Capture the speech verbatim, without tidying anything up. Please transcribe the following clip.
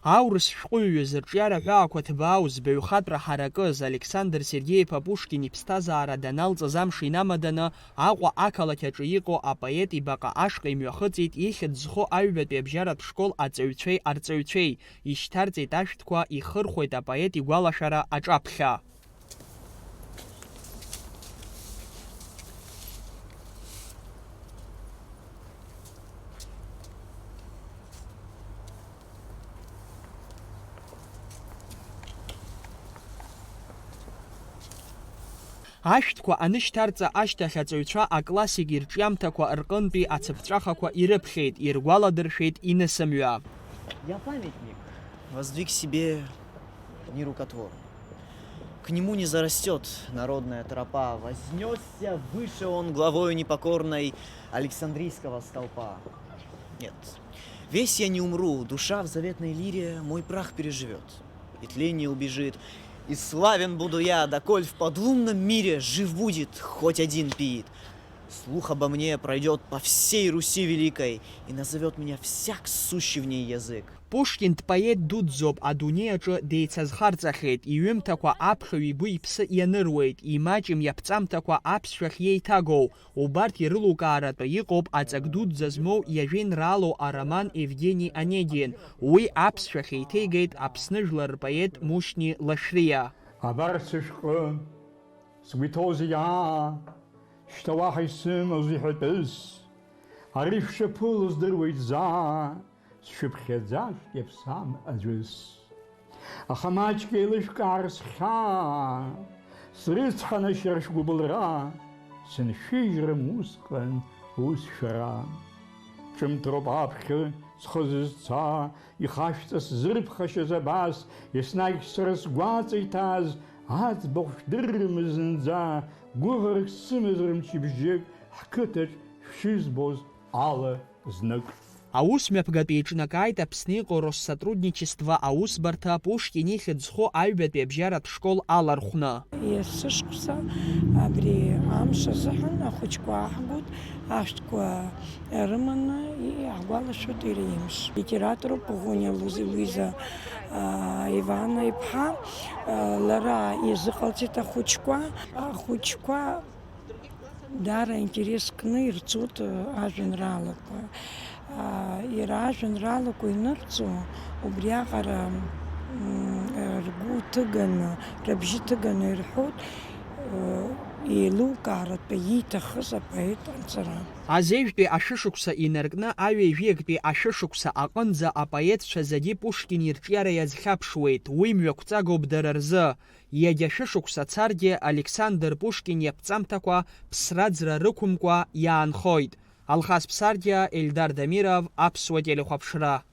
Аурыс шәҟәыҩҩы зырҿиара ҳәаақәа ҭбаау збаҩхатәра ҳаракыз Александр Сергеи-иԥа Пушкин иԥсҭазаара даналҵыз амш инамаданы Аҟәа ақалақь аҿы иҟоу апоет ибаҟа ашҟа имҩахыҵит ихьӡ зху аҩбатәи абжьаратә школ аҵаҩцәеи арҵаҩцәеи, ишьҭарҵеит ашәҭқәа, ихырхәеит апоет игәалашәара аҿаԥхьа. Ашәҭқәа анышьҭарҵа ашьҭахь аҵаҩцәа аклассик ирҿиамҭақәа рҟынтәи ацыԥҵәахақәа ирыԥхьеит, иргәаладыршәеит инысымҩа. Я памятник воздвиг себе нерукотворный. К нему не зарастёт народная тропа, вознёсся выше он главою непокорной Александрийского столпа. Нет, весь я не умру, душа в заветной лире мой прах переживёт. И тление убежит, и славен буду я, доколь в подлунном мире жив будет хоть один пиит. Слух обо мне пройдёт по всей Руси великой, и назовёт меня всяк сущий в ней язык. Пушкин дпоет дуӡӡоуп, адунеи аҿы деицазхарҵахьеит, иҩымҭақәа аԥхьаҩ игәы-иԥсы ианыруеит, имаҷым иаԥҵамҭақәа аԥсшәахь иеиҭагоу, убарҭ ирылукааратәы иҟоуп аҵак дуӡӡа змоу иажәеинраалоу ароман Евгений Онегин, уи аԥсшәахь еиҭеигеит Аԥсны жәлар рпоет Мушьни Лашәриа. Абар сышәҟы, сгәы иҭоу зегь, аа, шьҭа уаҳа исымаз иҳәатәыс, ари шәшаԥыло здыруеит заа, сшәыԥхьаӡашт иаԥсам аӡәыс. Аха маҷк еилышәкаар схьаа, срыцҳанашьар шәгәыбылра, сыншәыжьрым усҟан ус шәара. Ҿымҭроуп аԥхьа схы зызца, ихашәҵа сзырԥхашьаз абас, еснагь сара сгәаҵа иҭаз, аӡбахә шәдыррымыз зынӡа, гәыӷрак сымазар мчыбжьык, ҳқыҭаҿ шәызбоз ала знык. Аус мҩаԥгатәи еиҿнакааит Аԥсны иҟоу Россотрудничество аусбарҭа Пушкин ихьӡ зху аҩбатәи абжьаратә школ алархәны. Есышықәса абри амш азыҳәан ахәыҷқәа ааҳгоит, ашәҭқәа рыманы иаҳгәалашәоит иара имш. Литераторуп Ӷәыниа Луз-, Луиза, аа, Ивана иԥҳа, аа, лара иазыҟалҵеит ахәыҷқәа. Ахәыҷқәа Даара аинтерес кны ирҵоит, э, ажәеинраалақәа. А, иара ажәеинраалақәа инырҵо, убриаҟара, м, э, ргәы ҭыганы, рыбжьы ҭыганы ирҳәоит, э, еилукааратәы ииҭахыз апоет анҵара. Азеижәтәи ашәышықәса инаркны аҩажәиактәи ашәышықәса аҟынӡа апоетцәа зегьы Пушкин ирҿиара иазхьаԥшуеит, уи мҩақәҵагоуп дара рзы. Егьа шәышықәса царгьы Александр Пушкин иаԥҵамҭақәа ԥсра-ӡра рықәымкәа иаанхоит. Алхас Ԥсардиа, Ельдар Дамиров, Аԥсуа телехәаԥшра.